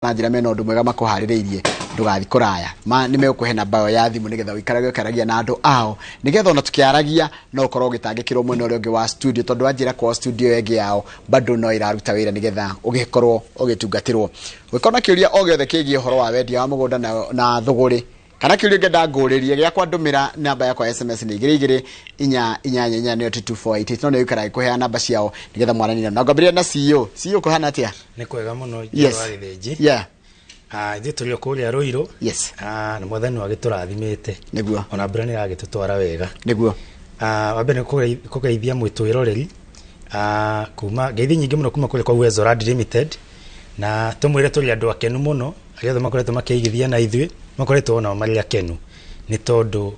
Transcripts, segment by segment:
Na njĩra mena ũndũ mwega makũharĩrĩirie. Ndũgathiĩ kũraya, ma nĩ megũkũhe namba ĩyo ya thimũ nĩgetha ũikarage ũkĩaragia na andũ ao, nĩgetha ona tũkĩaragia no ũkorwo ũgĩtangĩkĩrwo mwena ũrĩa ũngĩ wa studio, tondũ wanjĩra kwao studio ĩyo ĩngĩ yao bado no ĩraruta wĩra nĩgetha ũgĩkorwo ũgĩtungatĩrwo. Ũngĩkorwo na kĩũria o gĩothe kĩgiĩ ũhoro wa wendia wa mũgũnda na thũgũrĩ, kana kĩũria ũngĩenda ngũrĩrie gĩakwa, ndũmĩra namba yakwa ya SMS nĩ 22888, nĩyo 2488, no nĩ ũikaraga kũheana namba ciao nĩgetha mwaranire. Na ngwambĩrĩria na CEO. CEO, kũhana atĩa? Nĩ kwega mũno. Wa Gĩthĩnji. Ithuĩ tũrĩ o kũrĩa Rũirũ. Na mwathani wagĩtũrathimĩte. Ona mbura nĩ ĩragĩtũtwara wega. Wa mbere nĩ kũgeithia mwĩtwĩroreri, kuma ngeithi nyingĩ mũno kuma kũrĩa kwa Uwezo Land Limited, na tũmwĩre tũrĩ andũ akenu mũno. Arĩa othe makoretwo makĩigithia na ithuĩ makoretwo onao marĩ akenu, nĩ tondũ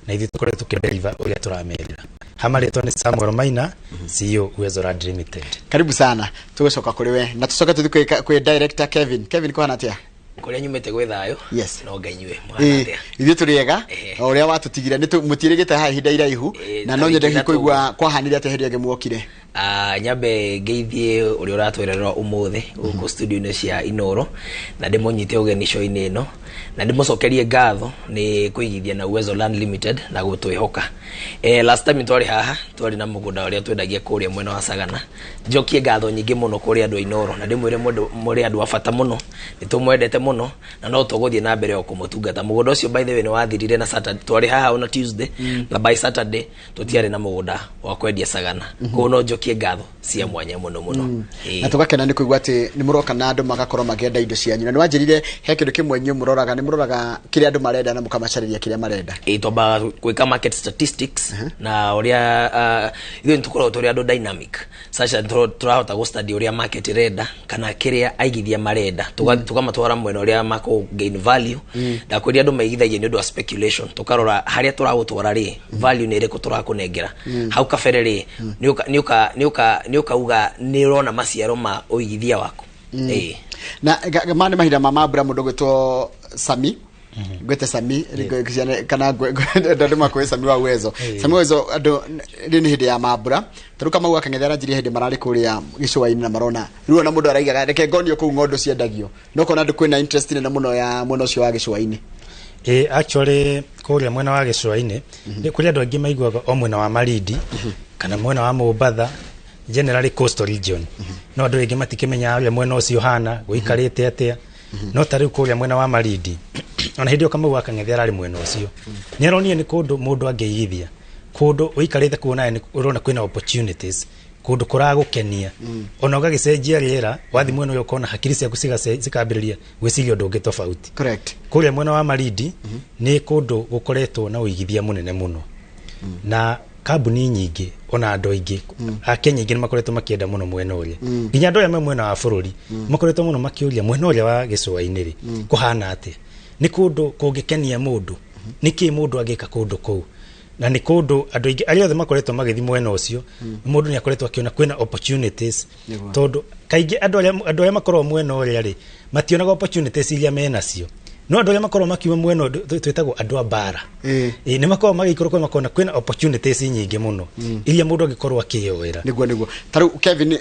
na ithuĩ tũkoretwo tũkĩdeliver ũrĩa tũramerĩra. Ha marĩtwa nĩ Samuel Maina, CEO Uwezo Land Limited. Karibu sana. Tũgũcoka kũrĩ we na tũcoke tũthiĩ kwĩ director Kevin. Kevin, kũhana atĩa? Kũrĩa nyumĩte gwĩ thayũ. No Ngai inyuĩ mũhana atĩa? Ithuĩ tũrĩ ega. O ũrĩa watũtigire nĩ mũtiĩrĩgĩte haha ihinda iraihu. Na no ta nyende wiki ithatũ. kũigua kwahanire atĩa hĩndĩ ĩrĩa muokire. Nyambe ngeithie ũrĩa ũratwĩrorera ũmũthĩ gũkũ studio-inĩ cia Inoro, na ndĩmũnyite ũgeni show-inĩ ĩno, na ndĩmũcokerie ngatho nĩ kũigithia na Uwezo Land Limited na gũtwĩhoka. Last time twarĩ haha twarĩ na mũgũnda ũrĩa twendagia kũrĩa mwena wa Sagana. Njokie ngatho nyingĩ mũno kũrĩ andũ a Inoro, na ndĩmwĩre mũrĩ andũ a bata mũno, nĩ tũmwendete mũno na no tũgũthiĩ na mbere o kũmũtungata. Mũgũnda ũcio, by the way, nĩ wathirire na Saturday twarĩ haha ona Tuesday, na by Saturday tũtiarĩ na mũgũnda wa kwendia Sagana. Koguo no njokie ngatho cia mwanya mũno mũno. Na tũgakena nĩ kũigua atĩ nĩ mũroka na andũ magakorwo makĩenda indo cianyu. Na nĩ wanjĩrire he kĩndũ kĩmwe inyuĩ mũroraga, nĩ mũroraga kĩrĩa andũ marenda na mũkamacarĩria kĩrĩa marenda. Ĩ, twambaga gwĩka market statistics na ũrĩa ithuĩ nĩ tũkoragwo tũrĩ andũ dynamic such that tũrahota gũ study ũrĩa market ĩrenda kana kĩrĩa aigithia marenda. Tũkamatwara mwena ũrĩa makũ gain value. Ndakwĩria andũ maigithagia nĩ ũndũ wa speculation. Tũkarora harĩa tũragũtwara rĩ, value nĩ ĩrĩkũ tũrakũnengera. Hau kabere rĩ, nĩ ũkauga nĩ ũrona maciaro ma ũigithia waku. Ĩ. Na ma nĩ mahinda ma mambura, mũndũ gwĩtwo Sami, ngwĩte Sami kana andũ makwĩ Sami wa Uwezo. Sami wa Uwezo, andũ rĩ, nĩ hĩndĩ ya mambura. Tarĩu Kamau wa Kang'ethe aranjirie hĩndĩ mararĩ kũrĩa gĩcũa-inĩ na marona rĩu ona mũndũ araigaga, "Reke ngonio kũu ng'ondu ciendagio." No kona andũ kwĩna interest nene mũno ya mwena ũcio wa gĩcũa-inĩ. Ĩ, actually kũrĩa mwena wa gĩcũa-inĩ nĩ kũrĩ andũ aingĩ maiguaga o mwena wa Malindi kana mwena wa Mombatha, generally coastal region, no andũ aingĩ matikĩmenyaga ũrĩa mwena ũcio hana gũikarĩte atĩa. No ta rĩu kũrĩa mwena wa Malindi, ona hĩndĩ ĩyo Kamau wa Kang'ethe ararĩ mwena ũcio, nĩ aronire nĩ kũndũ mũndũ angĩigithia, kũndũ ũikarĩte kuo nawe nĩ ũrona kwĩna opportunities, kũndũ kũragũkenia, ona ũgagĩcenjia rĩera. Wathiĩ mwena ũyũ ũkona hakiri ciaku cikambĩrĩria gwĩciria ũndũ ũngĩ tofauti. Kũrĩa mwena wa Malindi nĩ kũndũ gũkoretwo na ũigithia mũnene mũno na kambuni nyingĩ, ona andũ aingĩ Akenya aingĩ nĩ makoretwo makĩenda mũno mwena ũrĩa, nginya andũ arĩa me mwena wa bũrũri makoretwo mũno makĩũria mwena ũrĩa wa gĩcũa-inĩ rĩ kũhana atĩa, nĩ kũndũ kũngĩkenia mũndũ, nĩ kĩĩ mũndũ angĩka kũndũ kũu. Na nĩ kũndũ andũ aingĩ arĩa othe makoretwo magĩthiĩ mwena ũcio, mũndũ nĩ akoretwo akĩona kwĩna opportunities, tondũ kaingĩ andũ arĩa makoragwo mwena ũrĩa rĩ mationaga opportunities iria menacio, no andũ arĩa makoragwo makiuma mwena ũyũ twĩtagwo andũ a bara. Ĩ, nĩ makoragwo magĩikũrũka makona kwĩna opportunities nyingĩ mũno iria mũndũ angĩkorwo akĩyoera. Nĩguo. Tarĩu Kevin,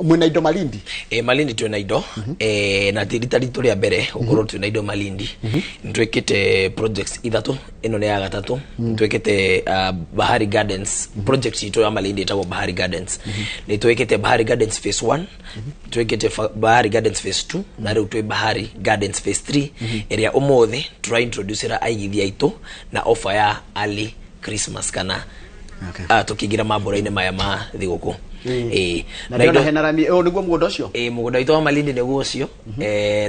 mwĩna indo Malindi? Malindi twĩna indo, na ti rita ritũ rĩa mbere gũkorwo twĩna indo Malindi. Nĩ twĩkĩte projects ithatũ, ĩno nĩ ya gatatũ. Nĩ twĩkĩte Bahari Gardens. Project itũ ya Malindi ĩtagwo Bahari Gardens. Nĩ twĩkĩte Bahari Gardens phase 1, twĩkĩte Bahari Gardens phase 2, na rĩu twĩ Bahari Gardens phase 3, ĩrĩa ũmũthĩ tũraintroducera aigithia aitũ na offer ya early Christmas kana tũkĩingĩra mambura-inĩ maya ma thigũkũ. Na ndĩrona hena rami. Ũyũ nĩguo mũgũnda ũcio? Ĩ, mũgũnda witũ wa Malindi nĩguo ũcio.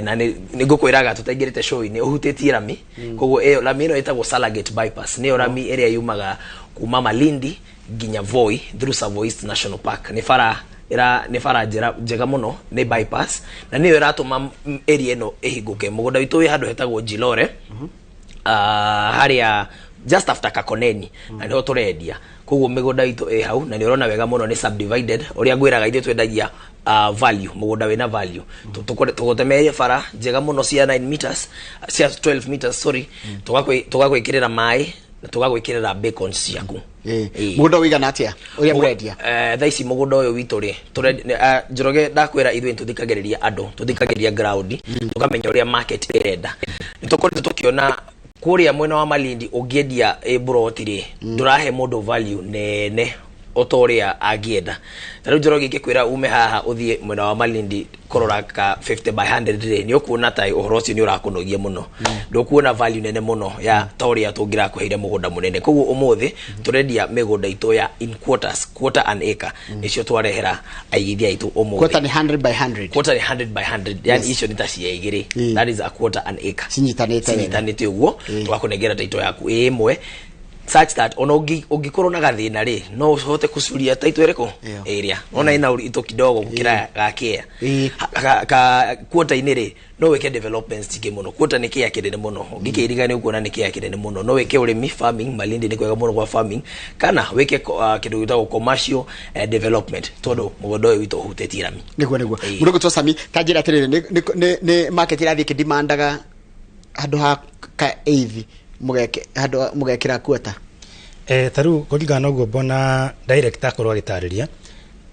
Na nĩ ngũkwĩraga tũtaingĩrĩte show-inĩ ũhutĩtie rami. Koguo ĩyo rami ĩno ĩtagwo Salagate Bypass, nĩyo rami ĩrĩa yumaga kuma Malindi nginya Voi through Tsavo East National Park. Nĩ bara ĩra nĩ bara njega mũno, nĩ bypass, na nĩyo ĩratũma area ĩno ĩhingũke. Mũgũnda witũ wĩ handũ hetagwo Njilore, harĩa just after Kakoneni, na niho tũrendia. Koguo mĩgũnda itũ ĩ hau, na nĩ ũrona wega mũno nĩ subdivided. Ũrĩa ngwĩraga, ithuĩ twendagia value, mũgũnda wĩna value. Tũgũtemerie bara njega mũno cia 9 meters, cia 12 meters, sorry, tũgagwĩkĩrĩra maĩ na tũgagwĩkĩrĩra bacon ciaku. Mũgũnda ũigana atĩa ũrĩa mũrendia? Thaa ici mũgũnda ũyũ witũ rĩ, Njoroge, ndakwĩra ithuĩ nĩtũthikagĩrĩria andũ, tũthikagĩrĩria ground, tũkamenya ũrĩa market ĩrenda. Nĩ tũkoretwo tũkĩona kũrĩa mwena wa Malindi ũngĩendia mburoti rĩ, ndũrahe mũndũ value nene o ta ũrĩa angĩenda. Ta rĩu Njoroge, ingĩkwĩra ume haha ũthiĩ mwena wa Malindi kũrora ka 50 by 100 rĩ, nĩ ũkuona ta ũhoro ũcio nĩ ũrakũnogia mũno, ndũkuona value nene mũno ya ta ũrĩa tũngĩrakũheire mũgũnda mũnene. Koguo ũmũthĩ tũrendia mĩgũnda itũ ya in quarters, quarter an acre nĩcio twarehera aigithia aitũ ũmũthĩ. Quarter nĩ 100 by 100? Quarter ni 100 by 100, yani icio nĩ ta cia igĩrĩ. That is a quarter an acre. Cinyitanĩte wega. Cinyitanĩte ũguo, tũgakũnengera title yaku ĩ ĩmwe such that ona ũngĩkorwo na gathĩna rĩ, no ũhote kũcuria title ĩrĩkũ Ĩyo. ĩrĩa ona ĩna ũritũ kidogo gũkĩra gakĩa. Ka quarter-inĩ rĩ, no wĩke developments nyingĩ mũno. Quarter nĩ kĩea kĩnene mũno, ũngĩkĩiriga nĩ ũkuona nĩ kĩea kĩnene mũno. No wĩke ũrĩmi, farming, Malindi nĩ kwega mũno kwa farming, kana wĩke kĩndũ gĩtagwo commercial development, tondũ mũgũnda ũyũ witũ ũhutĩtie rami. Nĩguo. Mũndũ ũgwĩtwo Sami, ta njĩra atĩrĩrĩ, nĩ market ĩrathiĩ ĩkĩdimandaga handũ ha ka eighth mũgeke handũ mũgekĩra quarter? Ta rĩu kũringana na ũguo mbona director akorwo agĩtarĩria,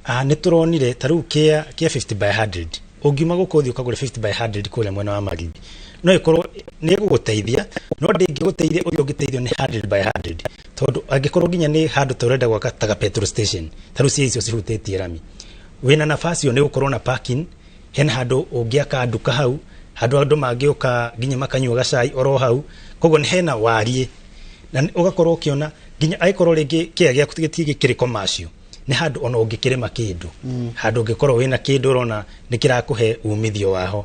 nĩ tũronire ta rĩu kĩa 50 by 100, ũngiuma gũkũ ũthiĩ ũkagũre 50 by 100 kũrĩa mwena wa Malindi, no ĩkorwo nĩ ĩgũgũteithia, no ndĩngĩgũteithia ũrĩa ũngĩteithio nĩ 100 by 100, tondũ angĩkorwo nginya nĩ handũ ta ũrenda gwaka ta ga petrol station, ta rĩu cia icio cihutĩtie rami, wĩna nafasi ĩyo nĩ gũkorwo na parking, hena handũ ũngĩaka nduka hau, handũ andũ mangĩũka nginya makanyua gacai oro hau. Koguo nĩ hena wariĩ na ũgakorwo ũkĩona nginya angĩkorwo rĩngĩ kĩea gĩaku gĩtirĩ kĩrĩ commercial, nĩ handũ ona ũngĩkĩrĩma kĩndũ, handũ ũngĩkorwo wĩna kĩndũ ũrona nĩ kĩrakũhe umithio waho.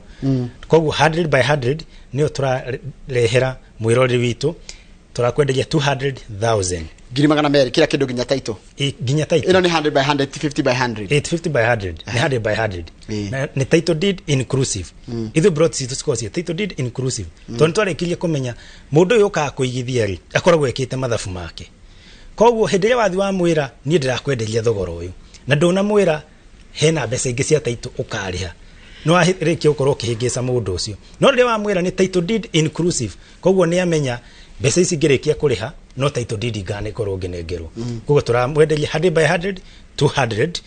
Koguo 100 by 100 nĩyo tũrarehera mwĩroreri witũ, tũrakwenderia 200,000. 200,000 kila kĩndũ nginya title? Nginya title. Ĩno nĩ 100 by 100, ti 50 by 100? 850 by 100, nĩ 100 by 100. Ĩĩ. Na nĩ title deed inclusive. Ithuĩ plot citũ cikoragwo ciĩ title deed inclusive, tondũ nĩ twarĩkirie kũmenya mũndũ ũyũ ũkaga kũigithia rĩ, akoragwo ekĩte mathabu make. Koguo hĩndĩ ĩrĩa wathi wamwĩra niĩ ndĩrakwenderia thogora ũyũ na ndũnamwĩra hena mbeca ingĩ cia title ũkarĩha, nĩ warĩkia gũkorwo ũkĩhĩngĩca mũndũ ũcio. No rĩrĩa wamwĩra nĩ title deed inclusive, koguo nĩ amenya mbeca ici ngĩrĩkia kũrĩha no title deed nganikorwo ngĩnengerwo. Koguo tũramwenderia 100 by 100 200.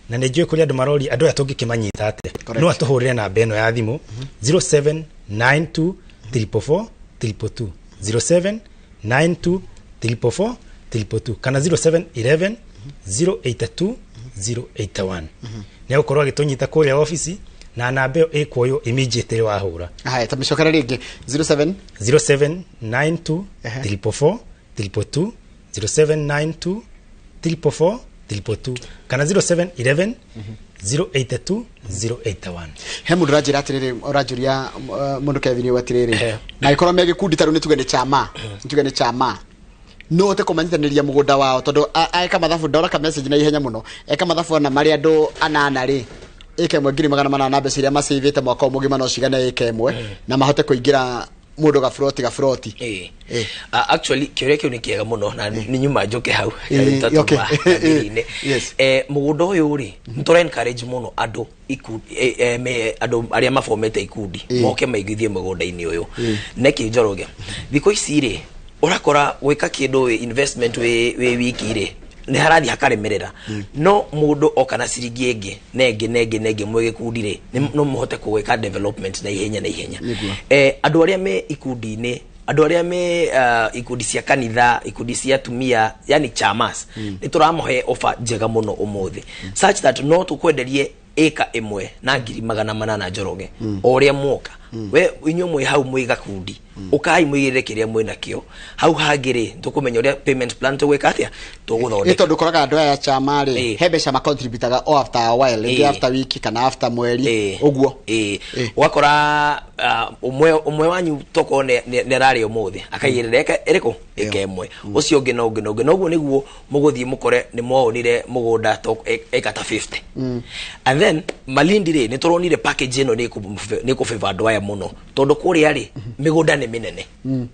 Na nĩ njũĩ kũrĩ andũ maroria andũ aya tũngĩkĩmanyita atĩa. Correct. No atũhũrĩre namba ĩno ya thimũ, 0792 444 222, 0792 444 222, kana 0711 082 081. Nĩ egũkorwo agĩtũnyita kũrĩa obici na namba ĩyo ĩkuoywo immediately wahũra. Haya, ta mĩcokere rĩngĩ, 07 0792 444 222, 0792 444 222, kana 0711 082 081. He mũndũ ũranjĩra atĩrĩrĩ, ũranjũria mũndũ Kevin ũyũ atĩrĩrĩ, na ĩkorwo me gĩkundi, ta rĩu nĩ tuge nĩ chama, nĩ tuge nĩ chama, no ũhote kũmanyitanĩria mũgũnda wao? Tondũ eka mathabu, ndora ka message na ihenya mũno, eka mathabu ona marĩ andũ anana rĩ, ĩka ĩmwe 800,000, mbeca iria macĩvĩte mwaka ũyũ mũgima no cigane ĩka ĩmwe na mahote kũingĩra mũndũ gaburoti gaburoti. Ĩĩ. Ĩĩ. Actually kĩũria kĩu nĩ kĩega mũno na nĩ nyuma njũke hau. Ĩĩ, okay. Tuma Yes. Mũgũnda ũyũ rĩ, nĩ tũra encourage mũno andũ andũ arĩa mabomete ikundi moke maigithie mũgũnda-inĩ ũyũ. Nĩkĩ, Njoroge? Thikũ ici rĩ, ũrakora gwĩka kĩndũ wĩ investment wĩ wiki rĩ, nĩ harathiĩ hakaremerera. No mũndũ oka na ciringi ĩngĩ na ĩngĩ na ĩngĩ na ĩngĩ mwĩ gĩkundi rĩ, no mũhote kũgwĩka development na ihenya na ihenya. Nĩguo. Andũ arĩa me ikundi-inĩ, andũ arĩa me ikundi cia kanitha, ikundi cia atumia, yani chamas, nĩ tũramũhe offer njega mũno ũmũthĩ such that no tũkwenderie ĩka ĩmwe na 800,000, Njoroge. O ũrĩa mwoka we inyuĩ mwĩ hau mwĩ gakundi, ũkai mũigĩrĩre kĩrĩa mwĩ nakĩo hau hangĩ rĩ, tũkũmenya ũrĩa payment plan tũgwĩka atĩa Ĩ tũgũthondeka. Tondũ ũkoraga andũ aya chama rĩ, Ĩĩ. he mbeca macontributaga o after a while, rĩngĩ Ĩĩ. after wiki kana after mweri Ĩĩ. ũguo. Ĩĩ. Ĩĩ. Ũgakora ũmwe ũmwe wanyu tokorwo nĩ ararĩa ũmũthĩ akaigĩrĩra ĩka ĩrĩkũ ĩka ĩmwe, ũcio ũngĩ na ũngĩ na ũngĩ, na ũguo nĩguo mũgũthiĩ mũkore nĩ mwaonire mũgũnda ĩka ta 50. And then Malindi rĩ, nĩ tũronire package ĩno nĩ ĩkũ favor andũ aya. mũno tondũ kũrĩa rĩ mĩgũnda nĩ mĩnene,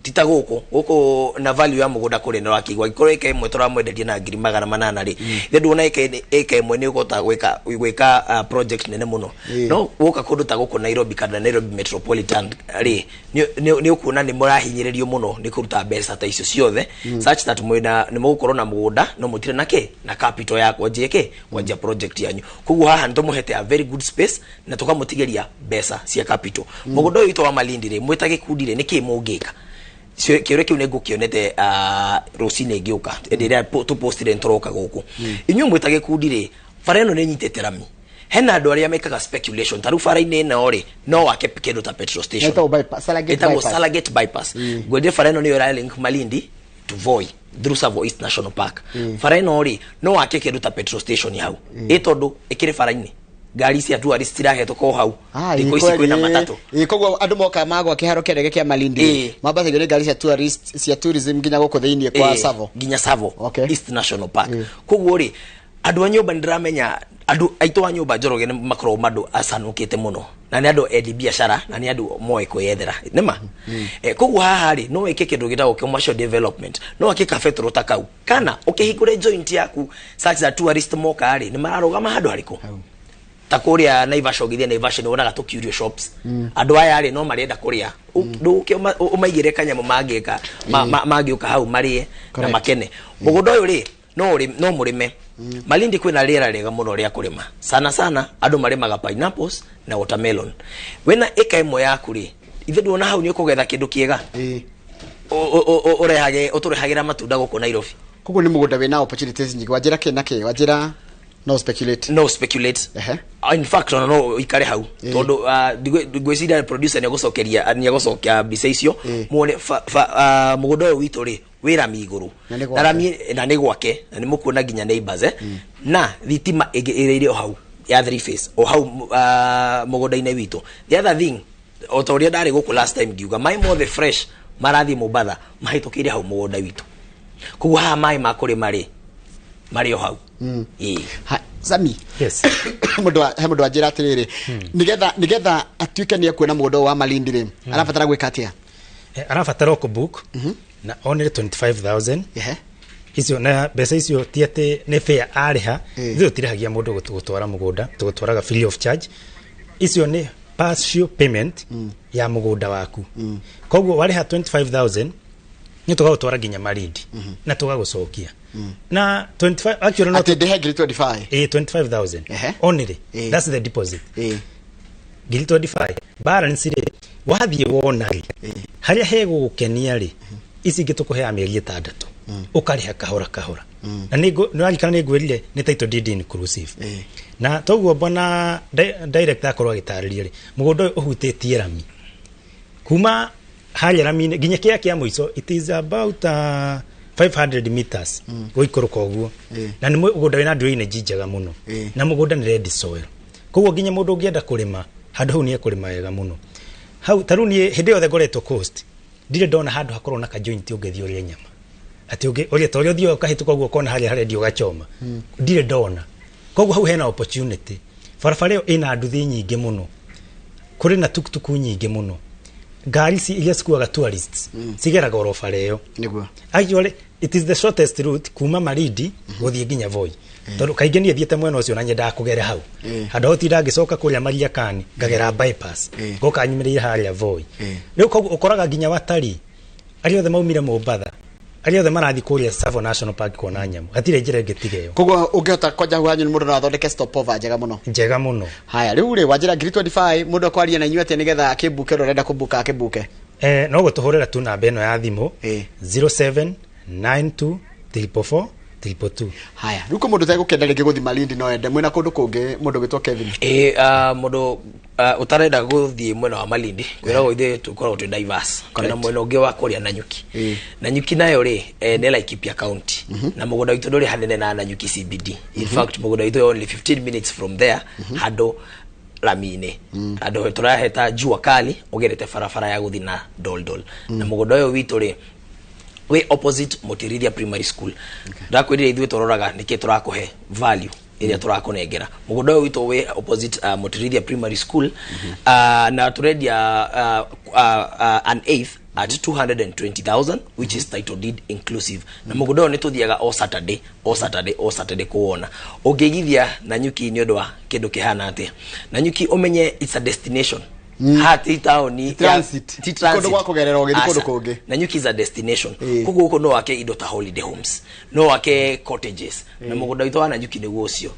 ti ta gũkũ gũkũ na value ya mũgũnda kũrĩa nĩ ũrakĩigua angĩkorwo ĩka ĩmwe tũramwenderia na 800,000 rĩ, ithe nduona ĩka ĩmwe nĩ ũkũhota gwĩka project nene mũno. No woka kũndũ ta gũkũ Nairobi kana Nairobi Metropolitan rĩ, nĩ ũkuona nĩ mũrahinyĩrĩrio mũno nĩ kũruta mbeca ta icio ciothe, such that mwĩna nĩ mũgũkorwo na mũgũnda no mũtirĩ na kĩ na capital ya kwanjia kĩ kwanjia project yanyu. Koguo haha nĩ tũmũhete a very good space na tũkamũtigĩria mbeca cia capital. Mũgũnda ũyũ witũ wa Malindi rĩ, mwĩ ta gĩkundi rĩ, nĩkĩ mũngĩka? Kĩũria kĩu nĩ ngũkĩonete rũcinĩ ngĩũka hĩndĩ ĩrĩa tũpostire nĩtũroka gũkũ. Inyuĩ mwĩ ta gĩkundi rĩ, bara ĩno nĩ ĩnyitĩte rami, hena andũ arĩa mekaga speculation ta rĩu bara-inĩ ĩno rĩ, no wake kĩndũ ta petrol station. Ĩtagwo bypass, Salagate Ĩtagwo bypass. Salagate bypass. Ngwendire bara ĩno nĩyo ĩralink Malindi to Voi through Tsavo East National Park. Bara ĩno rĩ, no wake kĩndũ ta petrol station hau, ĩ tondũ ĩkĩrĩ bara-inĩ, ngari cia tourist cirahetũka o hau. Thikũ ici kwĩna matatũ. Ĩ, koguo andũ moka magwa kĩharo kĩa ndege kĩa Malindi, mambatagio nĩ ngari cia tourist, cia tourism nginya gũkũ thĩinĩ kwa Tsavo. Nginya Tsavo East National Park. Koguo rĩ, andũ a nyũmba nĩ ndĩramenya andũ aitũ a nyũmba Njoroge nĩ makoragwo mandũ acanũkĩte mũno na nĩ andũ endi biacara na nĩ andũ moĩ kwĩyethera nĩma. Koguo haha rĩ, no wĩke kĩndũ gĩtagwo commercial development, no wake kabetũrũ ta kau kana ũkĩhingũre joint yaku such that tourist moka rĩ, nĩ mararũgama handũ harĩkũ, ta kũrĩa Naivasha. Ũgĩthiĩ Naivasha nĩ wonaga tũ curio shops. Andũ aya rĩ, no marenda kũrĩa, ndũke ũmaigĩre kanyamũ mangĩka mangĩũka hau marĩe na makene. Mũgũnda ũyũ rĩ, no mũrĩme. Malindi kwĩna rĩera rĩega mũno rĩa kũrĩma. Sana sana andũ marĩmaga pineapples na watermelon. Wĩna ĩka ĩmwe yaku rĩ, ithe nduona hau nĩ ũkũgetha kĩndũ kĩega, ũrehage ũtũrehagĩra matunda gũkũ Nairobi. Koguo nĩ mũgũnda wĩna opportunities nyingĩ. Wanjĩra kĩ na kĩ, wanjĩra no speculate. No speculate. In fact, ona no ikare hau tondu ngwĩciria producer nĩ egũcokia mbica icio muone mũgũnda ũyũ witũ rĩ, wĩ rami igũrũ. Na nĩ Na gwake. rami na nĩ gwake na nĩ mũkuona nginya neighbors, na thitima ĩngĩ ĩrĩire o hau ya three phase o hau mũgũnda-inĩ witũ. The other thing, o ta ũrĩa ndarĩ gũkũ last time ngiuga, maĩ mothe fresh marathiĩ Mombatha mahĩtũkĩire hau mũgũnda witũ. Koguo haha maĩ ma kũrĩma rĩ, marĩ o hau. Ĩĩ. Ha, Sami. Yes. He mũndũ wanjĩra atĩrĩrĩ, nĩgetha atuĩke nĩ ekuona mũgũnda ũyũ wa Malindi rĩ, arabatara gwĩka atĩa? Arabatara o kũbook na only 25,000. Icio na mbeca icio ti atĩ nĩ fair arĩha. Ithuĩ tũtirĩhagia mũndũ gũtwara mũgũnda, tũgũtwaraga free of charge. Icio nĩ partial payment ya mũgũnda waku. Koguo warĩha 25,000 nĩ tũgagũtwara nginya Malindi na tũgagũcokia na 25 actually no Atĩ ndĩhe ngiri 25? Eh, 25,000 only. That's the deposit. Ngiri 25. Balance rĩ, wathiĩ wona rĩ, harĩa hegũgũkenia rĩ, ici ingĩ tũkũheaga mĩeri 6, ũkarĩha kahora kahora. Na nĩ nĩwarikana nĩ ngwĩrire nĩ title deed inclusive. Na toguo mbona director akorwo agĩtarĩria rĩ, mũgũnda ũyũ ũhutĩtie rami kuma harĩa rami-inĩ nginya kĩa kĩa mũico. It is about 500 meters gũikũrũka ũguo. Na nĩ mũgũnda wĩna drainage njega mũno. Na mũgũnda nĩ red soil, koguo nginya mũndũ ũngĩenda kũrĩma handũ hau nĩ ekũrĩma wega mũno hau. Ta rĩu niĩ hĩndĩ yothe ngoretwo coast, ndirĩ ndona handũ hakorwo na kajoint ũngĩthiĩ ũrĩe nyama atĩ ũngĩ ũrĩa ta ũrĩa ũthiaga ũkahĩtũka ũguo ũkona harĩa harendio ũgachoma, ndirĩ ndona. Koguo hau hena opportunity. Barabara ĩyo ĩna nduthi nyingĩ mũno, kũrĩ na tuktuku nyingĩ mũno, ngari ici iria cikuaga tourists cigeraga oro bara ĩyo. Actually, it is the shortest route kuma Malindi gũthiĩ nginya Voi, tondũ kaingĩ niĩ thiĩte mwena ũcio na nyendaga kũgera hau handũ hau tinda ngĩcoka kũrĩa Mariakani ngagera bypass, ngoka nyumĩrĩire harĩa Voi. Rĩu koguo ũkoraga nginya watarii arĩa othe maumire Mombatha, arĩa othe marathiĩ kũrĩa Tsavo National Park kuona nyamũ, hatirĩ njĩra ĩngĩ tiga ĩyo. Koguo ũngĩhota kwanja hau hanyu mũndũ no athondeke stopover njega mũno. Njega mũno. Haya, rĩu rĩ, wanjĩra ngiri 25, mũndũ akwaria na inyuĩ atĩa nĩgetha akĩbuke ũrĩa ũrenda kũbuka akĩbuke? No gũtũhũrĩra tu namba ĩno ya thimũ, 0792 444 222. Haya, rĩu kwĩ mũndũ ũtegũkenda rĩngĩ gũthiĩ Malindi no ende mwĩna kũndũ kũngĩ, mũndũ ũgĩtwo Kevin? Ĩ, mũndũ ũtarenda gũthiĩ mwena wa Malindi, kwĩragwo ithuĩ tũkoragwo twĩ diverse. Twĩna mwena ũngĩ wa kũrĩa Nanyuki. Nanyuki nayo rĩ, nĩ Laikipia County, na mũgũnda witũ ndũrĩ hanene na Nanyuki CBD. In fact, mũgũnda witũ only 15 minutes from there, handũ rami-inĩ, handũ tũraheta jua kali ũgerete barabara ya gũthiĩ na Doldol. Na mũgũnda ũyũ witũ rĩ, wĩ opposite Mutirithia Primary School. Ndakwĩrire ithuĩ tũroraga nĩkĩ tũrakũhe value. Ĩrĩa tũrakũnengera mũgũnda ũyũ witũ wĩ opposite Mutirithia Primary School, na tũrendia an eighth at 220,000, which is title deed inclusive. Na mũgũnda ũyũ nĩ tũthiaga o Saturday, o Saturday, o Saturday kũwona. Ũngĩigithia Nanyuki nĩ ũndũ wa kĩndũ kĩhana atĩa? Nanyuki ũmenye it's a destination. Ha ti taũni. Transit. Ti transit. Kũndũ gwa kũgerera ũgĩthiĩ kũndũ Aca. kũngĩ. Nanyuki is a destination. Ĩĩ. Koguo gũkũ no wake indo ta holiday homes, no wake cottages, na mũgũnda witũ wa Nanyuki nĩguo ũcio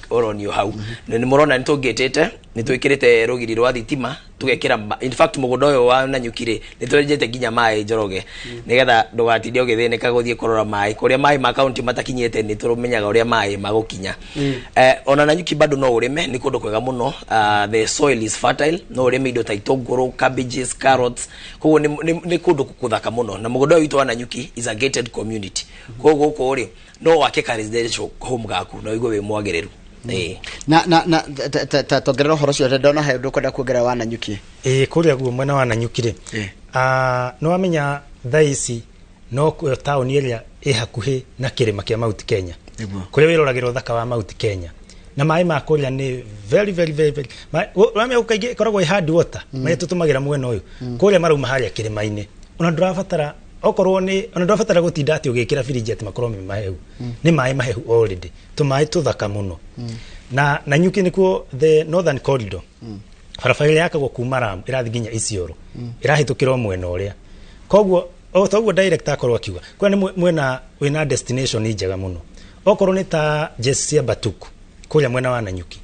ũronio hau. Na nĩ mũrona nĩ tũngĩtĩte, nĩ twĩkĩrĩte rũgiri rwa thitima, tũgekĩra in fact mũgũnda ũyũ wa Nanyuki rĩ, nĩ twenjete nginya maĩ, Njoroge, nĩgetha ndũgatinde ũgĩthĩnĩka gũthiĩ kũrora maĩ kũrĩa maĩ ma kaunti matakinyĩte. Nĩ tũmenyaga ũrĩa maĩ magũkinya. Ona Nanyuki bado no ũrĩme, nĩ kũndũ kwega mũno. The soil is fertile, no ũrĩme indo ta itũngũrũ, cabbages, carrots. Koguo nĩ kũndũ gũthaka mũno. Na mũgũnda ũyũ witũ wa Nanyuki is a gated community, koguo gũkũ rĩ, no wake ka residential home gaku na ũigue wĩ mwagĩrĩru. Ĩĩ. Na ta tongerera ũhoro ũcio, ndona he ũndũ ũkwenda kuongerera wa Nanyuki. Ĩĩ, kũrĩa guo mwena wa Nanyuki rĩ, nĩ wamenya thaa ici no kuo taũni ĩrĩa ĩ hakuhĩ na kĩrĩma kĩa Mount Kenya. Kũrĩa wĩroragĩra ũthaka wa Mount Kenya, na maĩ ma kũrĩa nĩ very very very very wamenya gũkũ kaingĩ ĩkoragwo ĩ hard water, marĩa tũtũmagĩra mwena ũyũ. Kũrĩa marauma harĩa kĩrĩma-inĩ, ona ndũrabatara okorwo nĩ ona ndũrabatara gũtinda atĩ ũgĩkĩra firiji atĩ makorwo me mahehu. Nĩ maĩ mahehu already, tũmaĩ tũthaka mũno. Na Nanyuki nĩkuo the northern corridor, barabara ĩrĩa yakagwo kuma Ram ĩrathiĩ nginya Isiolo, ĩrahĩtũkĩra o mwena ũrĩa. Koguo o ta ũguo director akorwo akiuga, kũrĩa nĩ mwena wĩna destination njega mũno. Okorwo nĩ ta jesi cia Batuku kũrĩa mwena wa Nanyuki,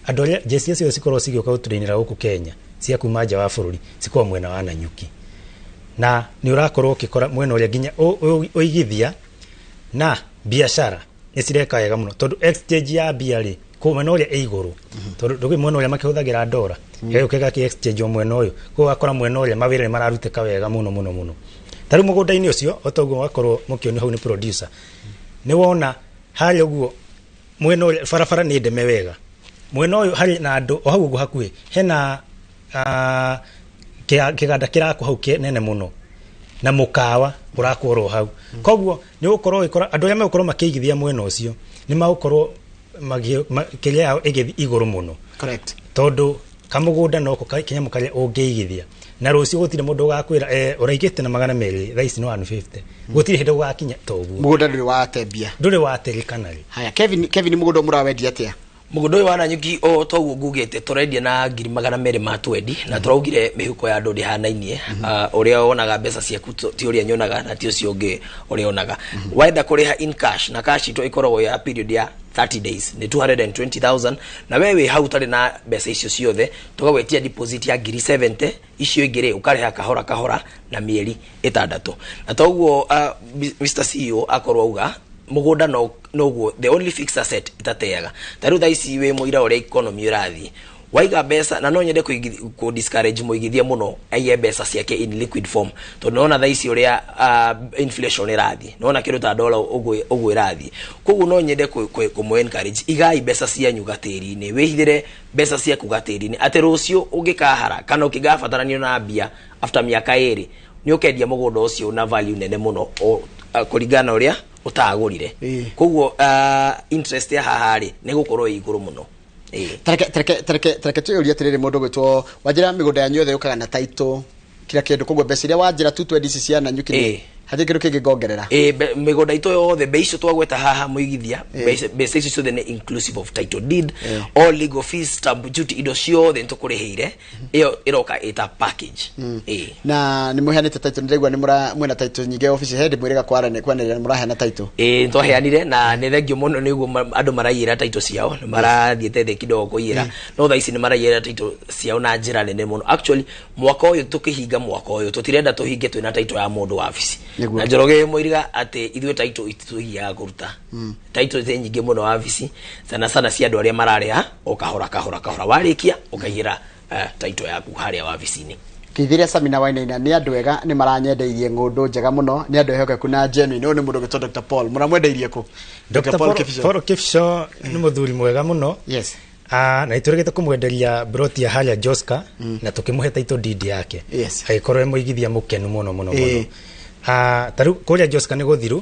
andũ arĩa jesi icio cikorwo cigĩũka gũtũrĩnĩra gũkũ Kenya cia kuma nja wa bũrũri cikorwo mwena wa Nanyuki, na nĩ ũrakorwo ũgĩkora mwena ũrĩa nginya ũigithia na biacara nĩ cireka wega mũno, tondũ exchange ya mbia rĩ kũ mwena ũrĩa ĩ igũrũ, tondũ ndũgĩ mwena ũrĩa makĩhũthagĩra ndora, ĩgagĩũka ĩgakĩ exchange o mwena ũyũ. Koguo ũgakora mwena ũrĩa mawĩra nĩ mararutĩka wega mũno mũno mũno. Ta rĩu mũgũnda-inĩ ũcio, o ta ũguo wakorwo mũkĩonio hau nĩ producer, nĩ wona harĩa ũguo mwena ũrĩa barabara nĩ ndeme wega. Mwena ũyũ harĩ na andũ o hau ũguo hakuhĩ, hena kĩganda kĩrakwo hau kĩnene mũno na mũkawa ũrakwo oro hau. Koguo nĩ ũgũkorwo ũgĩkora andũ arĩa megũkorwo makĩigithia mwena ũcio nĩ magũkorwo kĩrĩa yao ĩgĩthiĩ igũrũ mũno. Tondũ kamũgũnda noko kĩnyamũ karĩa ũngĩigithia na rũciũ gũtirĩ mũndũ ũgakwĩra ũraigĩte na 200, thaa ici nĩ 150. Gũtirĩ hĩndĩ gũgakinya ta ũguo. Mũgũnda ndũrĩ watembia. Ndũrĩ waterĩkana rĩ. Haya, Kevin, Kevin, mũgũnda mũrawendia atĩa? Mũgũnda ũyũ wa Nanyuki, o toguo ngugĩte, tũrendia na 220,000, na tũraugire mĩhuko ya andũ ndĩhanainie. Ũrĩa wonaga mbeca ciaku ti ũrĩa nyonaga na ti ũcio ũngĩ ũrĩa onaga. Wenda kũrĩha in cash, na cash itũ ĩkoragwo ya period ya 30 days, nĩ 220,000. Na we wĩ hau ũtarĩ na mbeca icio ciothe, tũgagwĩtia deposit ya ngiri 70, icio ingĩ rĩ ũkarĩha kahora kahora na mĩeri 6. Na toguo Mr CEO akorwo auga, mũgũnda no noguo the only fixed asset itateaga. Ta rĩu thaa ici wĩ mũira ũrĩa economy ũrathiĩ, waiga mbeca, na no nyende kũ discourage mũigithia mũno aige mbeca ciake in liquid form, tondũ nona thaa ici ũrĩa inflation ĩrathiĩ, nona kĩndũ ta dola ũguo ũguo ĩrathiĩ. Koguo no nyende kũmũ encourage, igai mbeca cianyu gatĩri-inĩ, wĩhithĩre mbeca ciaku gatĩri-inĩ, atĩ rũciũ ũngĩkahara kana ũkĩgabataranio na mbia after mĩaka 2, nĩ ũkendia mũgũnda ũcio na value nene mũno o kũringana na ũrĩa ũtagũrire. Koguo interest ya haha rĩ nĩ gũkorwo ĩ igũrũ mũno. Ĩĩ. Tareke twĩyũrie atĩrĩrĩ, mũndũ gwĩtwo wanjĩra, mĩgũnda yanyu yothe yũkaga na title kila kĩndũ, koguo mbeca iria wanjĩra tu twendi ici cia Nanyuki nĩ hatirĩ kĩndũ kĩngĩ ngongerera? Ĩ, mĩgũnda itũ yothe, bei icio twagweta haha mũigithia, mbeca icio ciothe nĩ inclusive of title deed, all legal fees, stamp duty, indo ciothe nĩ tũkũrĩhĩire, ĩyo ĩroka ĩta package. Ĩ. Na nĩ mũheanĩte title? Nĩndĩraigua nĩ mũra mwĩna title nyingĩ obici he ndĩmwĩrĩga kwanĩrĩra nĩ mũraheana title. Ĩ, nĩtwaheanire na nĩ thengio mũno nĩguo andũ maraiyĩra title ciao. Nĩ marathiĩte thĩ kidogo kũiyĩra, no thaa ici nĩ maraiyĩra title ciao na njĩra nene mũno. Actually mwaka ũyũ tũkĩhinga, mwaka ũyũ tũtirenda tũhinge twĩna title ya mũndũ wabici. Na Njoroge mũiriga atĩ ithuĩ title ititũgiaga kũruta title nĩ nyingĩ mũno wabici, sana sana cia andũ arĩa mararĩha o kahora kahora kahora, warĩkia ũkaigĩra title yaku harĩa wabici-inĩ. Kĩithiria Samina Wainaina, nĩ andũ ega, nĩ maranyendeirie ng'ũndũ njega mũno, nĩ andũ ehokeku na genuine. Ũyũ nĩ mũndũ ũgĩtwo Dr Paul, mũramwendeirie kũ? Dr. Paul Kibisho. Paul Kibisho nĩ mũthuri mwega mũno. Na nĩtũrĩgĩte kũmwenderia broti ya harĩa Joska na tũkĩmũhe title deed yake. Agĩkorwo e mũigithia mũkenu mũno mũno mũno. Ta rĩu kũrĩa Joska nĩ gũthiru.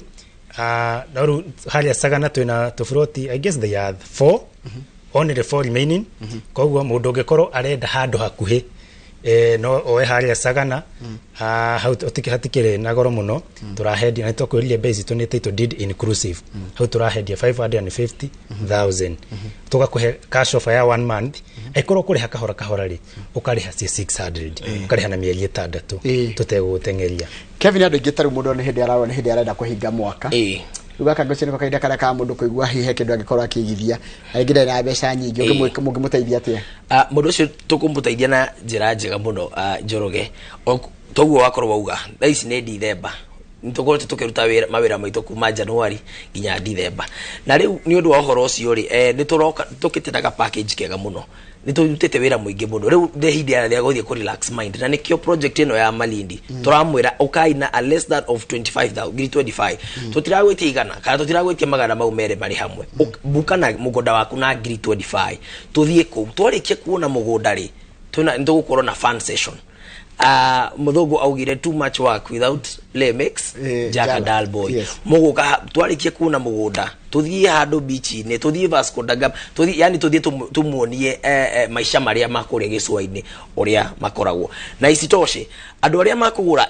No rĩu harĩa Sagana twĩna tũburoti, I guess they are four, only the four remaining. Koguo mũndũ ũngĩkorwo arenda handũ hakuhĩ, no oe harĩa Sagana. Hau hatikĩrĩ na goro mũno. Tũrahendia, nĩ twakwĩrire bei citũ nĩ title deed inclusive. Hau tũrahendia 550,000, tũgakũhe cash offer ya one month. Angĩkorwo kũrĩha kahora kahora rĩ, ũkarĩha ci 600, ũkarĩha na mĩeri 6 tũtegũgũteng'eria. Kevin, andũ aingĩ ta rĩu mũndũ nĩ hĩndĩ ararora, nĩ hĩndĩ arenda kũhinga mwaka. Rĩu gaka ngwĩciria nĩko kahinda karĩa ka mũndũ kũigua hihi he kĩndũ angĩkorwo akĩigithia na rĩngĩ ndarĩ na mbeca nyingĩ. Mũngĩmũteithia atĩa? Mũndũ ũcio tũkũmũteithia na njĩra njega mũno, Njoroge. Toguo wakorwo wauga thaa ici nĩ Dithemba, nĩtũkoretwo tũkĩruta mawĩra maitũ kuma January nginya Dithemba, na rĩu nĩ ũndũ wa ũhoro ũcio rĩ, nĩ tũroka tũkĩte na ga package kega mũno. Nĩ tũrutĩte wĩra mũingĩ mũno, rĩu nĩ ihinda rĩa gũthiĩ kũ relax mind, na nĩkĩo project ĩno ya Malindi tũramwĩra ũkai na a less than of 25,000, ngiri 25. Tũtiragwĩtia igana kana tũtiragwĩtia magana mau merĩ marĩ hamwe. Buka na mũgũnda waku na ngiri 25, tũthiĩ kũu. Twarĩkia kuona mũgũnda rĩ, twĩna nĩ tũgũkorwo na fun session. Mũthũngũ augire, "Too much work without play makes Jack a Jack. dull boy." Mũgũka twarĩkia kuona mũgũnda, tũthiĩ handũ beach-inĩ, tũthiĩ Vasco da Gama, tũthiĩ, yani tũthiĩ tũmuonie maica marĩa ma kũrĩa gĩcũa-inĩ ũrĩa makoragwo. Na isitoshe, andũ arĩa makũgũra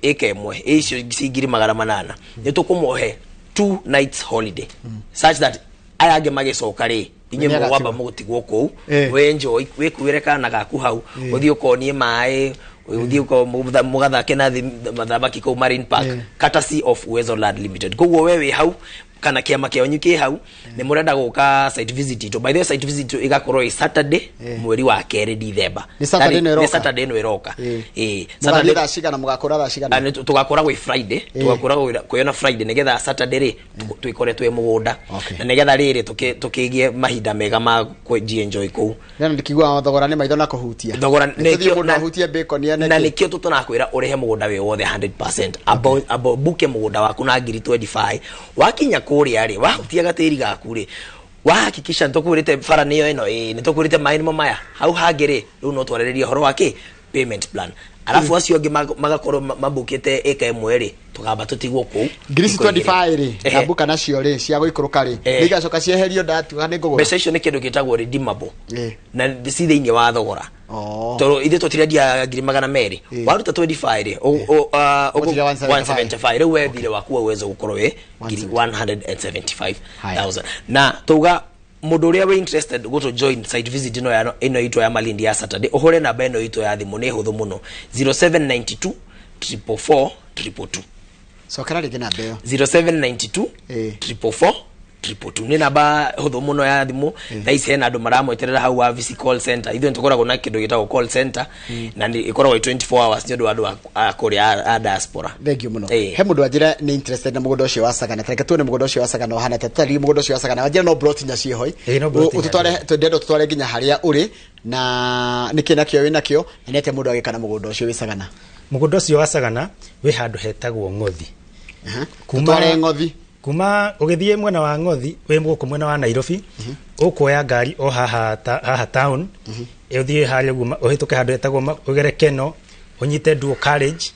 ĩka ĩmwe icio ci 800,000, nĩ tũkũmohe 2 nights holiday, such that aya angĩ magĩcoka rĩ, inyuĩ Nĩ mũgwamba agatigwo. mũgũtigwo kũu. Wenjoy, wĩkuĩre kana gaku hau, ũthiĩ ũkonie maĩ, ũthiĩ mũgathake na mathamaki kũu Marine Park, courtesy of Uwezo Land Limited. Koguo we wĩ hau kana kĩama kĩanyu kĩ hau, nĩ mũrenda gũka site visit itũ. By the way, site visit itũ ĩgakorwo ĩ Saturday, mweri wa 2, Dithemba. Nĩ Saturday ĩno Nĩ ĩroka? Saturday ĩno ĩroka. Mũgathiĩ Saturday. thaa cigana? Mũgakũra thaa cigana? Tũgakoragwo ĩ Friday, tũgakoragwo kwĩona Friday nĩgetha Saturday rĩ twĩkore twĩ mũgũnda, na nĩgetha rĩrĩ tũkĩgĩe mahinda mega ma kũji-enjoy kũu. Neno ndikiguaga thogora nĩ maitho na kũhutia. Thogora Nĩ tũthiĩ nĩkĩo mũndũ ahutie bacon ene na kĩ. Nĩkĩo tũtũnakwĩra ũrĩhe mũgũnda wĩ wothe 100%. Abo buke mũgũnda waku na ngiri 25. Wakinya kũrĩa rĩ, wahutia gatĩri gaku rĩ, wahakikisha nĩtũkwĩrĩte bara nĩyo ĩno, ĩĩ nĩtũkwĩrĩte maĩ nĩmo maya hau hangĩ rĩ, rĩu no twarĩrĩrie ũhoro wa kĩ payment plan. Arabu acio angĩ magakorwo mambukĩte ĩka ĩmwe rĩ, tũkamba tũtigwo kũu Ngiri ici thikũ 2. 25 rĩ, na mbuka nacio rĩ, cia gũikũrũka rĩ, nĩ igacoka cieherio ndatua nĩ ngũgũra? Mbeca icio nĩ kĩndũ gĩtagwo redeemable, na ci thĩinĩ wa thogora, tondũ ithuĩ tũtirendia 200,000. Waruta 25 rĩ, Ũgũtiga 175. 175. Rĩu we thirĩ waku wa uwezo gũkorwo wĩ ngiri 175,000. Na tuga mũndũ ũrĩa wĩ interested gũtũ join site visit ĩno ya ĩno itũ ya Malindi ya Saturday, ũhũre namba ĩno itũ ya thimũ, nĩ hũthũ mũno: 0792 444 222. Cokera rĩngĩ namba ĩyo. 0792 444 222 nĩ namba hũthũ mũno ya thimũ. Thaa ici hena andũ maramweterera hau wabici call center. Ithuĩ nĩtũkoragwo na kĩndũ gĩtagwo call center, na nĩ ĩkoragwo ĩ 24 hours nĩ ũndũ wa andũ a kũrĩa a diaspora. Thank you mũno. He mũndũ wanjĩra nĩ interested na mũgũnda ũcio wa Sagana. Tareke tuone mũgũnda ũcio wa Sagana ũhana atĩa. Tũtarĩrie mũgũnda ũcio wa Sagana. Wanjĩra no plot inya ciĩho. Ĩĩ, no plot inya. Ũtũtware, twendete ũtũtware nginya harĩa ũrĩ na nĩkĩ nakĩo wĩ nakĩo, na nĩ atĩa mũndũ agĩka na mũgũnda ũcio wĩ Sagana. Mũgũnda ũcio wa Sagana wĩ handũ hetagwo Ng'othi. Tũtware Ng'othi. Kuma ũgĩthiĩ mwena wa Ng'othi, wĩ gũkũ mwena wa Nairobi, ũkuoya ngari o haha haha town, ũthiĩ harĩa ũguo ũhĩtũke handũ hetagwo ũgere Keno, ũnyite dual carriage,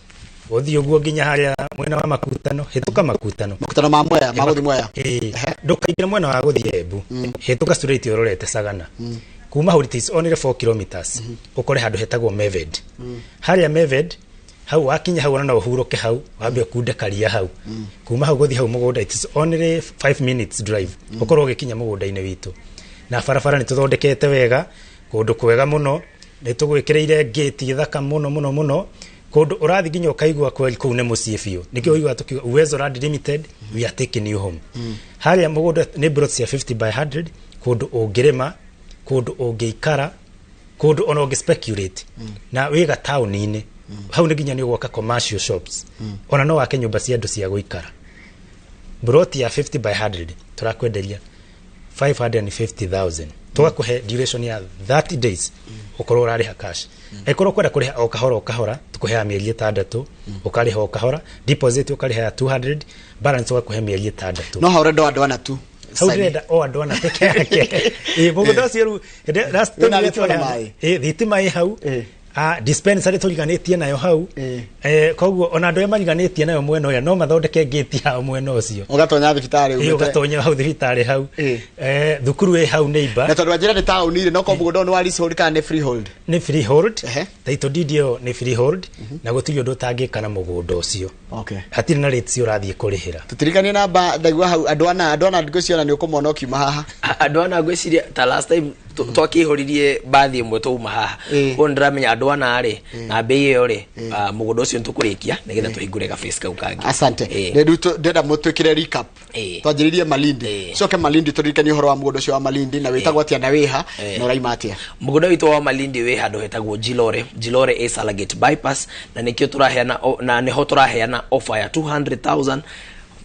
ũthiĩ ũguo nginya harĩa mwena wa Makutano, hĩtũka Makutano. Makutano ma Mwea, ma gũthiĩ Mwea. Ĩĩ. Ndũkaingĩre mwena wa gũthiĩ Embu, hĩtũka straight ũrorete Sagana. Kuma hau it is only 4 kilometers, ũkore handũ hetagwo Meved. Harĩa Meved hau wakinya hau, ona no ũhurũke hau, wambe ũkunde karia hau. Kuma hau gũthiĩ hau mũgũnda it is only 5 minutes drive, ũkorwo ũgĩkinya mũgũnda-inĩ witũ. Na barabara nĩ tũthondekete wega, kũndũ kwega mũno, nĩ tũgwĩkĩrĩire gate thaka mũno mũno mũno, kũndũ ũrathiĩ nginya ũkaigua kweli kũu nĩ mũciĩ biũ. Nĩkĩo ũiguaga tũkiuga Uwezo Land Limited, we are taking you home. Harĩa mũgũnda nĩ plot cia 50 by 100, kũndũ ũngĩrĩma, kũndũ ũngĩikara, kũndũ ona ũngĩ speculate, na wĩ gataũni-inĩ hau nĩ nginya nĩ ũgwaka commercial shops, ona no wake nyũmba cia andũ cia gũikara. Broti ya 50 by 100 tũrakwenderia 550,000, tũgakũhe duration ya 30 days ũkorwo ũrarĩha cash. Angĩkorwo kwenda kũrĩha o kahora o kahora, tũkũheaga mĩeri 6, ũkarĩha o kahora. Deposit ũkarĩha ya 200, balance ũgakũhe mĩeri 6. No hau ũrenda o andũ ana tu. Hau ndĩrenda o andũ ana peke yake. Ĩ, mũgũnda ũcio rĩu last time Wĩna thitima na rĩrĩa maĩ? Ĩ, thitima ĩ hau. Dispensary tũriganĩtie nayo hau. Koguo ona andũ arĩa mariganĩtie nayo mwena ũrĩa no mathondeke ngĩti yao mwena ũcio. Ũgatonya thibitarĩ. Ũgatonya hau thibitarĩ hau. Thukuru ĩ hau neighbor. Na tondũ wanjĩra nĩ taũni rĩ, no korwo mũgũnda ũyũ nĩ wa leasehold kana nĩ freehold? Nĩ freehold. Title deed ĩyo nĩ freehold, na gũtirĩ ũndũ ũtangĩka na mũgũnda ũcio. Hatirĩ na rates ũrathiĩ kũrĩhĩra. Tũtirikanie namba, ndaigua hau andũ ana ngwĩciria nĩ ũkũmona ũkiuma haha. Andũ ana ngwĩciria ta last time twakĩihũririe bathi ĩmwe twauma haha. Koguo nĩndĩramenya andũ ana rĩ na mbei ĩyo rĩ, mũgũnda ũcio nĩtũkũrĩkia nĩgetha tũhingũre gabace kau kangĩ. Asante. Rĩu ndĩrenda mũtwĩkĩre recap. Twanjĩrĩirie Malindi, coke Malindi, tũririkanie ũhoro wa mũgũnda ũcio wa Malindi, na wĩtagwo atĩa, na wĩha, na ũraima atĩa? Mũgũnda witũ wa Malindi wĩ handũ hetagwo Jilore. Jilore ĩ Salagate bypass, na nĩkĩo tũraheana na nĩho tũraheana offer ya 200,000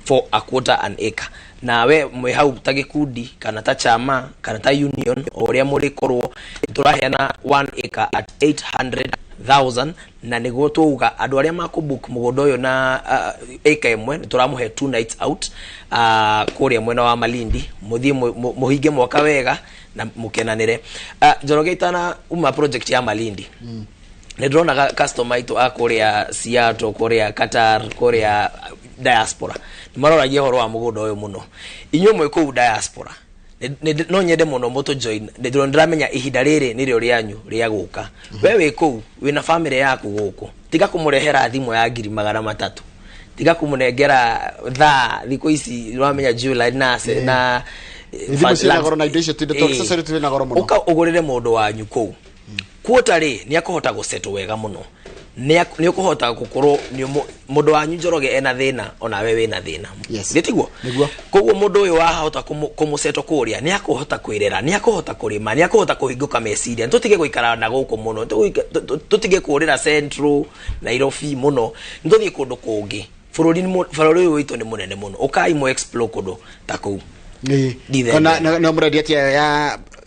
for a quarter an acre. Na we mwĩ hau ta gĩkundi kana ta chama kana ta union, o ũrĩa mũrĩkorwo, tũraheana 1 acre at 800,000. Na nĩguo twauga andũ arĩa makũbook mũgũnda ũyũ na acre ĩmwe, nĩ tũramũhe 2 nights out kũrĩa mwena wa Malindi, mũthiĩ mũhinge mwaka wega na mũkenanĩre. Njoroge, itana uma project ya Malindi, nĩ ndĩronaga customer aitũ a kũrĩa Seattle, kũrĩa Qatar, kũrĩa diaspora, nĩ maroragia ũhoro wa mũgũnda ũyũ mũno. Inyuĩ mwĩ kũu diaspora, no nyende mũno mũtũ join. Nĩ ndĩramenya ihinda rĩrĩ nĩrĩo rĩanyu rĩa gũka. We wĩ kũu wĩna family yaku gũkũ, tiga kũmũrehera thimũ ya 300,000, tiga kũmũnengera thaa thikũ ici nĩwamenya July na na Thimũ ciĩna goro na indo icio, indo accessory twĩna goro mũno. Ũka ũgũrĩre mũndũ wanyu kũu kuota rĩ, nĩ akũhota gũsettle wega mũno. Nĩ ũkũhota gũkorwo mũndũ wanyu Njoroge ena thĩna, onawe wĩna thĩna. Yes. Nĩ tiguo? Nĩguo. Koguo mũndũ ũyũ wahota kũmũsettle kũrĩa, nĩ akũhota kwĩrera, nĩ akũhota kũrĩma, nĩ akũhota kũhingũka meciria. Nĩ tũtige gũikara na gũkũ mũno, tũtige kũrĩra Central Nairobi mũno, nĩ tũthiĩ kũndũ kũngĩ. Bũrũri bũrũri ũyũ witũ nĩ mũnene mũno, ũkai mũ explore kũndũ ta kũu. Ndithembe. Na mũrendia atĩa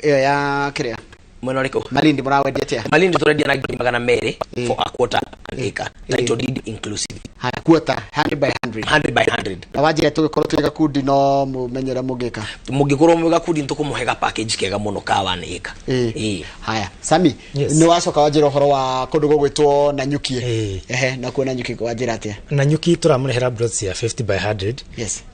ĩyo ya kĩrĩa? Mwena ũrĩkũ? Malindi mũrawendia atĩa? Malindi tũrendia na 200,000 for a quarter an acre, title deed inclusive. Haya, quarter 100 by 100. 100 by 100. Na wanjĩra tũgĩkorwo twĩ gakundi no mũmenyere mũngĩka? Mũngĩkorwo mwĩ gakundi, nĩtũkũmũhe ga package kega mũno ka 1 acre. Ĩĩ. Haya, Sami. Yes. Nĩ wacoka wanjĩra ũhoro wa kũndũ gũgwĩtwo Nanyuki. Ĩĩ. Ehe, nakuo Nanyuki wanjĩra atĩa? Nanyuki tũramũrehera plots ya 50 by 100.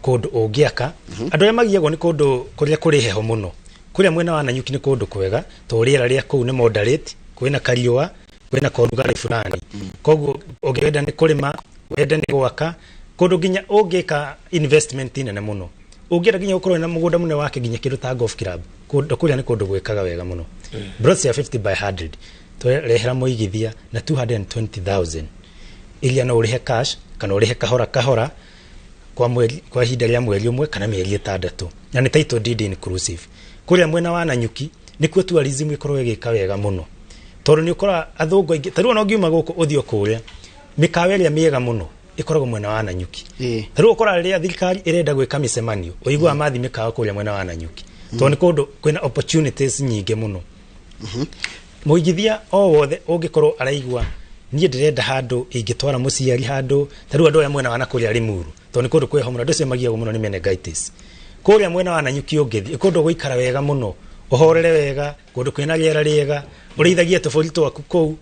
Kũndũ ũngĩaka, andũ arĩa magiagwo nĩ kũndũ kũrĩa kũrĩ heho mũno, kũrĩa mwena wa Nanyuki nĩ kũndũ kwega tondũ rĩera rĩa kũu nĩ moderate, kwĩna kariũa, kwĩna korugarĩ fulani. Koguo ũngĩenda nĩ kũrĩma, wende nĩ gwaka, kũndũ nginya ũngĩka investment nene mũno, ũngĩenda nginya gũkorwo na mũgũnda mũnene wake, nginya kĩndũ ta golf club, kũndũ kũrĩa nĩ kũndũ gwĩkaga wega mũno. Plots ya 50 by 100 tũrehera mũigithia na 220,000, iria no ũrĩhe cash kana ũrĩhe kahora kahora kwa mweri, kwa ihinda rĩa mweri ũmwe kana mĩeri 6, na nĩ title deed inclusive. Kũrĩa mwena wa Nanyuki nĩkuo tourism ĩkoragwo ĩgĩka wega mũno, tondũ nĩ ũkoraga athũngũ aingĩ. Ta rĩu ona ũngiuma gũkũ ũthiĩ o kũrĩa, mĩkawa ĩrĩa mĩega mũno ĩkoragwo mwena wa Nanyuki. Ta rĩu ũkoraga rĩrĩa thirikari ĩrenda gwĩka mĩcemanio, ũiguaga mathi mĩkawa kũrĩa mwena wa Nanyuki, tondũ nĩ kũndũ kwĩna opportunities nyingĩ mũno. Mũigithia o wothe ũngĩkorwo araigua niĩ ndĩrenda handũ ingĩtwara mũciari, handũ ta rĩu andũ aya mwena wa nakũrĩa Limuru, tondũ nĩ kũndũ kwĩho mũno, andũ acio magiagwo mũno nĩ meningitis. Kũrĩa mwena wa Nanyuki ũngĩthiĩ, kũndũ gũikara wega mũno, ũhorere wega, kũndũ kwĩna rĩera rĩega, ũrĩithagie tũbũri twaku kũu,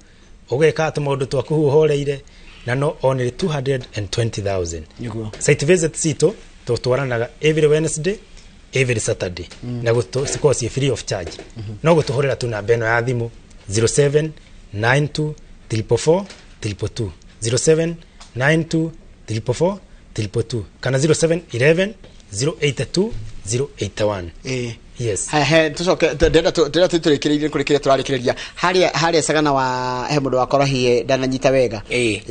ũgeka tũmaũndũ twaku ũhoreire, na no only 220,000. Nĩguo. Site visit citũ tũtwaranaga every Wednesday, every Saturday, na cikoragwo ciĩ free of charge. No gũtũhũrĩra tu namba ĩno ya thimũ, 0792 444 222, 0792 444 222, kana 0711 082 081. Yes. Haya, he tucoke, ndĩrenda tũrĩkĩrĩrie kũrĩ kĩrĩa tũrarĩkĩrĩria harĩa Sagana wa he mũndũ wakorwo hihi ndananyita wega.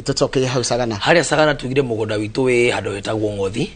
Tũcoke hau Sagana. Harĩa Sagana tugire mũgũnda witũ wĩ handũ hetagwo Ng'othi,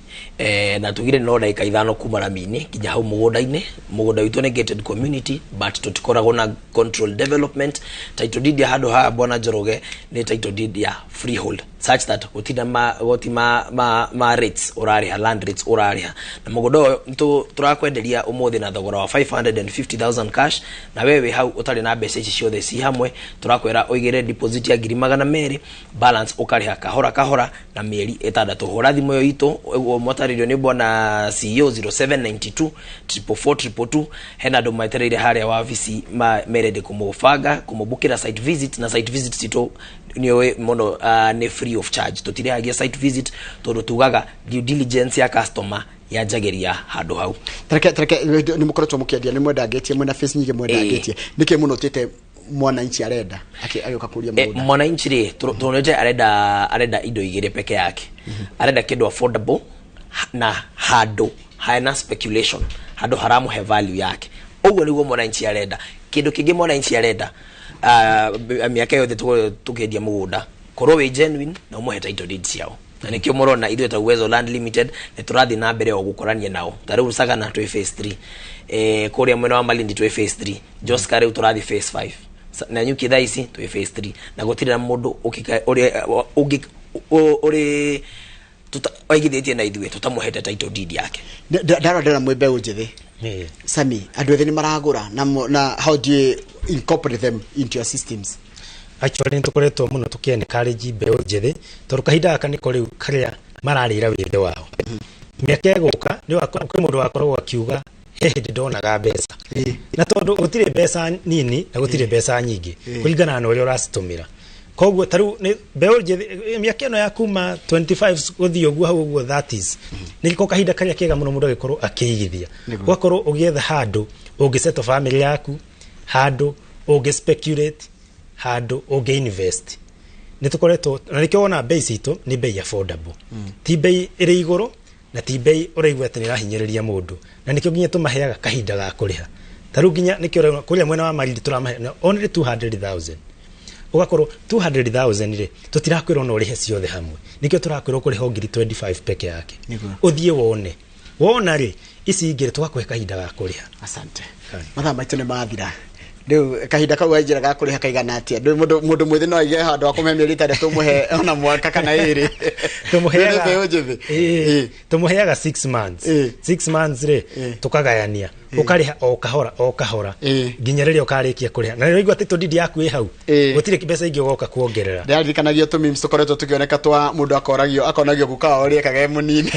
na tugire no ndagĩka 5 kuma rami-inĩ nginya hau mũgũnda-inĩ. Mũgũnda witũ nĩ gated community, but tũtikoragwo na control development. Title deed ya handũ haha, bwana Njoroge, nĩ title deed ya freehold, such that gũtirĩ magoti ma rates ũrarĩha, land rates ũrarĩha. Na mũgũnda ũyũ tũrakwenderia ũmũthĩ na thogora wa 550,000 cash. Na wewe hau ũtarĩ na mbeca ici ciothe ci hamwe, tũrakwĩra ũigĩre deposit ya 200,000, balance ũkarĩha kahora kahora na mĩeri 6. Hũra thimũ ĩyo itũ ũguo mwatarĩrio nĩ bwana CEO, 0792 444 222. Hena andũ metereire harĩa wabici merende kũmũbanga, kũmũbukĩra site visit. Na site visit citũ nĩ mũno nĩ free of charge. Tũtirĩhagia site visit tondũ tugaga due diligence ya customer yanjagĩria handũ hau. Tareke nĩ mũkoretwo mũkĩendia, nĩ mwendangĩtie, mwĩna face nyingĩ mwendangĩtie, nĩkĩ mũno tĩte mwananchi arenda agĩũka kũria mũgũnda? Mwananchi rĩ, tuonete arenda indo igĩrĩ peke yake. Arenda kĩndũ affordable na handũ hena speculation, handũ haramũhe value yake. Ũguo nĩguo mwananchi arenda. Kĩndũ kĩngĩ mwananchi arenda, mĩaka yothe tũkĩendia mũgũnda, korwo wĩ genuine na ũmũhe title deed ciao. Na nĩkĩo mũrona ithuĩ ta Uwezo Land Limited nĩ tũrathiĩ na mbere o gũkorania nao. Ta rĩu Sagana twĩ phase 3, kũrĩa mwena wa Malindi twĩ phase 3, Joska rĩu tũrathiĩ phase 5, Nanyuki thaa ici twĩ phase 3, na gũtirĩ na mũndũ ũngĩ ũrĩ oigithĩtie na ithuĩ tũtamũhete title deed yake. Ndarora ndĩrona mwĩ mbeũ njĩthĩ. Sami, andũ ethĩ nĩ maragũra na how do you incorporate them into your systems? Actually, nĩ tũkoretwo mũno tũkĩ encourage mbeũ njĩthĩ, tondũ kahinda gaka nĩko rĩu karĩa mararĩra wĩthĩ wao. Mĩaka ĩgũka nĩ kwĩ mũndũ wakoragwo akiuga he hĩndĩ ndonaga mbeca, na tondũ gũtirĩ mbeca nini na gũtirĩ mbeca nyingĩ, kũringana na ũrĩa ũracitũmĩra. Koguo ta rĩu nĩ mbeũ njĩthĩ, mĩaka ĩno ya kuma 25 gũthiĩ ũguo hau ũguo 30s, nĩko kahinda karĩa kega mũno mũndũ agĩkorwo akĩigithia. Ũgakorwo ũgĩetha handũ ũngĩsettle family yaku, handũ ũngĩ speculate, handũ ũngĩ invest. Nĩ tũkoretwo na nĩkĩo wona bei citũ nĩ bei affordable, ti bei ĩrĩ igũrũ na ti bei ũraigua atĩ nĩ ĩrahinyĩrĩria mũndũ. Na nĩkĩo nginya tũmaheaga kahinda ga kũrĩha. Ta rĩu nginya nĩkĩo ũraigua kũrĩa mwena wa Malindi tũramahe na only 200,000. Ũgakorwo 200,000 rĩ, tũtirakwĩra ona ũrĩhe ciothe hamwe, nĩkĩo tũrakwĩra ũkũrĩha o ngiri 25 peke yake. Ũthiĩ wone, wona rĩ ici ingĩ tũgakũhe kahinda ga kũrĩha. Asante. Mathaa maitũ nĩ mathira. Rĩu kahinda kau wainjĩra ga kũrĩha kaigana atĩa? Ndũ mũndũ mwĩthĩ no aige handũ ha kũmũhe mĩeri 6, mũhe ona mwaka kana 2? Tũmũheaga Nĩ mbeũ njĩthĩ. Tũmũheaga 6 months. 6 months rĩ, tũkagayania, ũkarĩha o kahora o kahora nginya rĩrĩa ũkarĩkia kũrĩha, na rĩu atĩ deed yaku ĩ hau, gũtirĩ mbeca ingĩ ũgoka kuongerera. Ndĩraririkanagia tũ memes tũkoretwo tũkĩoneka twa mũndũ akoragio akonagio guka wao ũrĩa ekaga e mũnini.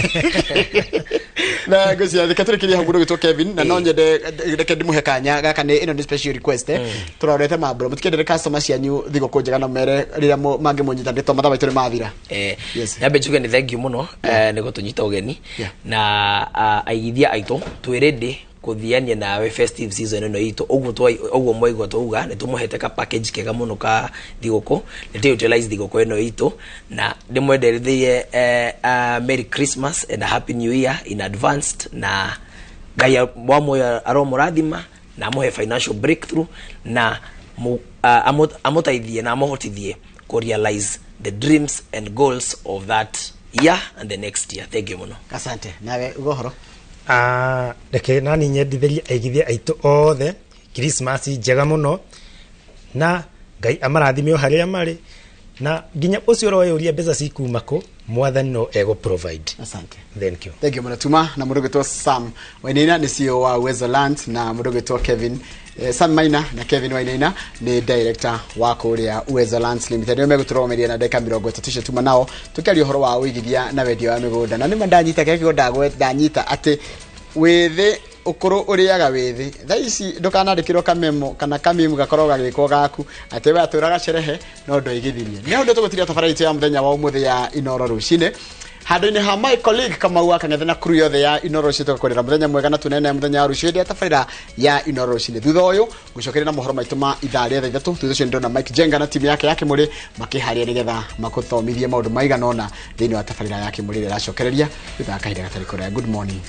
Na ngwĩciria reke tũrĩkĩrie hau, mũndũ ũgwĩtwo Kevin, na no nyende reke ndĩmũhe kanya gaka, nĩ ĩno nĩ special request. Tũrorete mambura, mũtikendere customer cianyu thigũkũ njega na mere rĩrĩa mangĩmũnyita, nĩ to mathaa maitũ nĩ mathira. Nyambe njuge nĩ thank you mũno nĩ gũtũnyita ũgeni. Na aigithia aitũ, twĩ ready kũthiania nawe festive season ĩno itũ. Ũguo ũguo mwaigua twauga nĩ tũmũhete ka package kega mũno ka thigũkũ, nĩ tũ utilize thigũkũ ĩno itũ, na ndĩmwendereithie Merry Christmas and a Happy New Year in advanced. Na Ngai wa muoyo aromũrathima na amũhe financial breakthrough na amũteithie na amũhotithie kũ realize the dreams and goals of that year and the next year. Thank you mũno. Asante. Nawe uga ũhoro. Reke nani nyendithĩrie aigithia aitũ othe Christmas njega mũno, na Ngai amarathime o harĩa marĩ, na nginya ũcio ũroyũria mbeca cikuma kũ, Mwathani no ego provide. Asante. Thank you. Thank you mũno. Tuma na mũndũ ũgwĩtwo Sam Wainaina nĩ CEO wa Uwezo Land, na mũndũ ũgwĩtwo Kevin, Sam Maina na Kevin Wainaina nĩ director wa kũrĩa Uwezo Lands Limited, nĩo megũtũrũgamĩria na ndagĩka 30 icio tuma nao tũkĩaria ũhoro wa ũigithia na wendia wa mĩgũnda. Na nĩma ndanyita kĩrĩa kiugo ndanyita atĩ wĩthĩ ũkũrũ ũrĩaga wĩthĩ. Thaa ici ndũkanandĩkĩrwo kamemo kana kamimu gakorwo gagĩkwo gaku atĩ we atũraga cerehe no ndoigithirie. Nĩ hau ndio tũgũtiria tabarĩra itũ ya mũthenya wa ũmũthĩ ya Inoro rũcinĩ. Handũ-inĩ ha my colleague Kamau wa Kang'ethe na crew yothe ya Inoro rũcinĩ, tũgakwĩrĩra mũthenya mwega na tunene mũthenya wa rũciũ hĩndĩ ya tabarĩra ya Inoro rũcinĩ. Thutha ũyũ ngũcokeria na mohoro maitũ ma ithaa rĩa thaa 3. Thutha ũcio nĩndĩrona Mike Jenga na timu yake ya Kĩmũrĩ makĩharĩria nĩgetha makũthomithie maũndũ maigana ũna thĩinĩ wa tabarĩra ya Kĩmũrĩ ĩrĩa ĩracokereria thutha wa kahinda gatarĩ kũraya. Good morning.